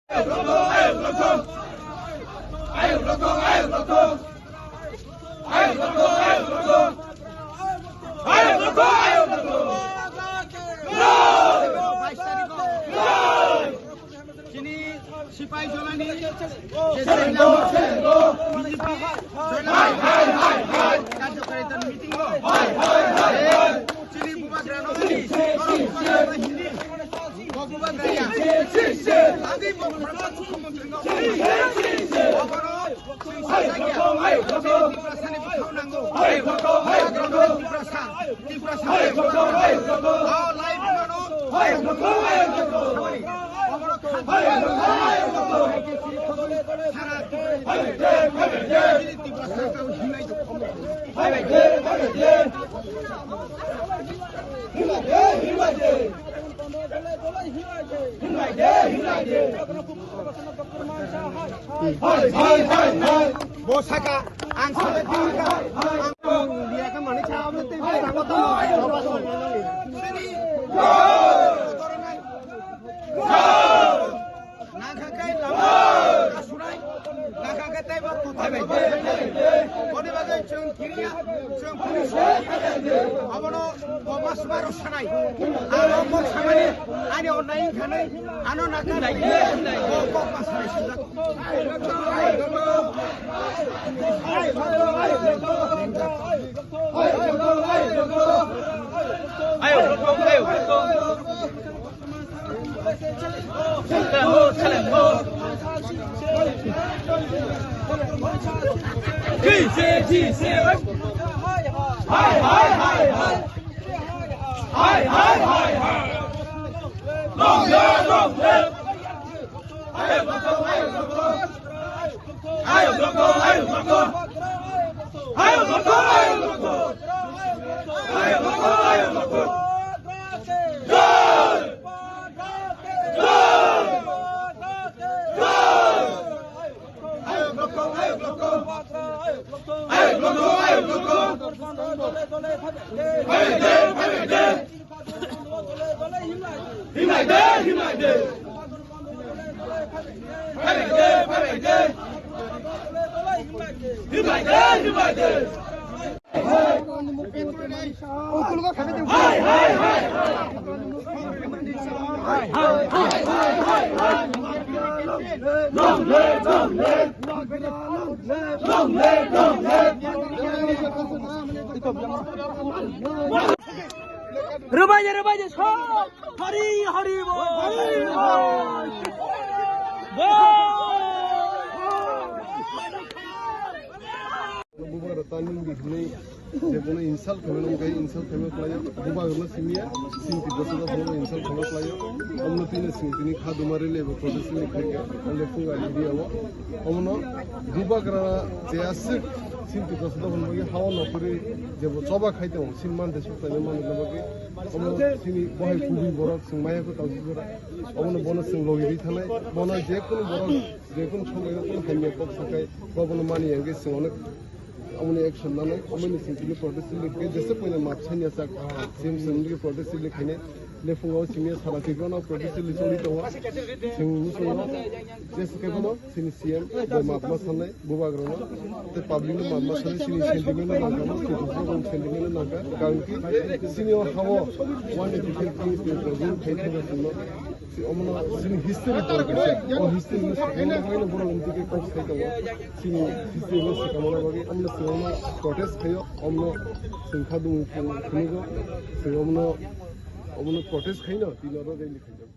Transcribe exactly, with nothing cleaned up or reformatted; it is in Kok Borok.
Chini sipai jolani karjokarita meeting o chini bubagrano hindi bubagraya agi bo mukhyamantri no obono Tiprasani bukhao nango. Tiprasa, Tiprasa, o live mano. Bo saka, ang sabai pangka, ang liya ka mani cha abla te bo tango to. Nangkha kai lama asurai, nangkha kai taibo tuthai bai. Boni bagwi chwng kiriya, chwng police kiriya. Abono Kokma suma rok sanai. Aro kok samani ani onnai wngkha nai. Ano nakar. Kokma sanai sujak. Ayo, ayo. Hai, hai, hai, hai. Hai, hai, hai, hai. Long live, long live. Ayo, long live, long live. Ayo, long live, long live. Ayo, long live, long live. Ayo, long live, long live. Jai! Jai! Jai! Ayo, long live, long live. Ayo, long live, long live. Ayo, long live, long live. Himlai de, himlai de. Himlai de, himlai de. Himlai de, himlai de. Hai, hai, hai. Hai, hai, hai, hai, hai. Long live, long live. Long live, long live. Rwbaidi, rwbaidi, sok! Hari, hari bol! Hari bol! Bol! Bubagra taning di hinwi je kono insult khaimani wngkha, insult khaima khlaio. Bubagrano simiya, sini Tiprasa da phano insult khaima khlaio. Omono tini sini tini kha duma rally eba protest rally khaikha, ande phunga area o. Omono bubagra je aswk sini Tiprasa da phano bagwi hao nokori jebo choba khai tongo, sini mante suk taino manna bagwi. Omo sini bohai kubui borok chwng maya khe tausi jora. Omono bono chwng logi ri thanai. Bono je kunu borok, je kunu somoi o kunu hamya kok sakai, bo bono mani yang khe chwng onek omoni action nanai. Omoni chwng tini protest rally khe jesa poina map sanya chak. Chwng chwng ni protest rally khainai. Lephungo sini sara Tripura no protest rally choli tongo. Chwng muchungo jesa khe bono. Chini C M bo mapma sanai, bubagrano, tei public no mapma sanai, chini sentiment no nangkha, chini sentiment no nangkha, karon ki chini o hao one eighty five kings ni president khai thangkha chwngno, omono chini history tong kha, o history no swkangna bagwi no borok wngtwi khe kok sai tongo, chini history no swkangna bagwi omono chwng protest khaio, omono chwng kha dung phunukgo, chwng omono, omono protest khaino tini oro rally khaijak.